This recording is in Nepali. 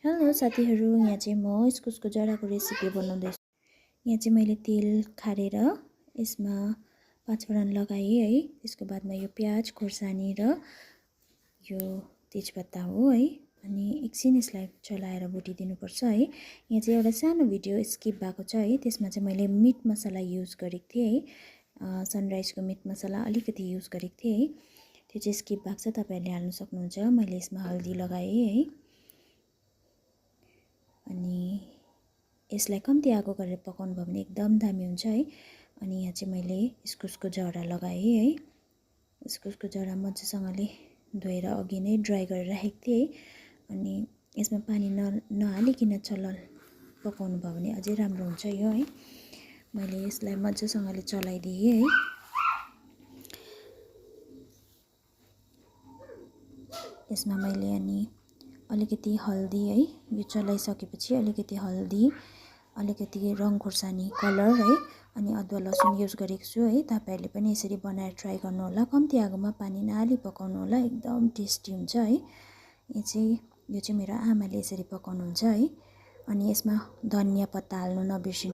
हेलो साथीहरू, यहाँ चाहिँ म इस्कुसको जराको रेसिपी बनाउँदैछु। यहाँ चाहिँ मैले तेल खारेर यसमा पाँचफोरन लगाएँ है। त्यसको बादमा यो प्याज खुर्सानी र यो तेजपत्ता हो है। अनि एकछिन यसलाई चलाएर भुटिदिनुपर्छ है। यहाँ चाहिँ एउटा सानो भिडियो स्किप भएको छ है। त्यसमा चाहिँ मैले मिट मसला युज गरेको थिएँ है। सनराइजको मिट मसला अलिकति युज गरेको थिएँ है। त्यो चाहिँ स्किप भएको छ, तपाईहरुले हाल्न सक्नुहुन्छ। मैले यसमा हल्दी लगाएँ है। अनि यसलाई कम्ती आगो गरेर पकाउनु भयो भने एकदम दामी हुन्छ है। अनि यहाँ चाहिँ मैले इस्कुसको जरा लगाएँ है। इस्कुसको जरा मजासँगले धोएर अघि नै ड्राई गरेर राखेको थिएँ है। अनि यसमा पानी नहालिकन चलाल पकाउनु भयो भने अझै राम्रो हुन्छ यो है। मैले यसलाई मजासँगले चलाइदिएँ है। यसमा मैले अनि अलिकति हल्दी है, यो चलाइसकेपछि अलिकति हल्दी, अलिकति रङ खोर्सानी कलर है, अनि अदुवा लसुन युज गरेको छु है। तपाईहरुले पनि यसरी बनाएर ट्राई गर्नु होला। कम्ती आगोमा पानी नहाली पकाउनु होला, एकदम टेस्टी हुन्छ है। यो चाहिँ मेरो आमाले यसरी पकाउनुहुन्छ है। अनि यसमा धनिया पत्ता हाल्नु नबिर्सिनु।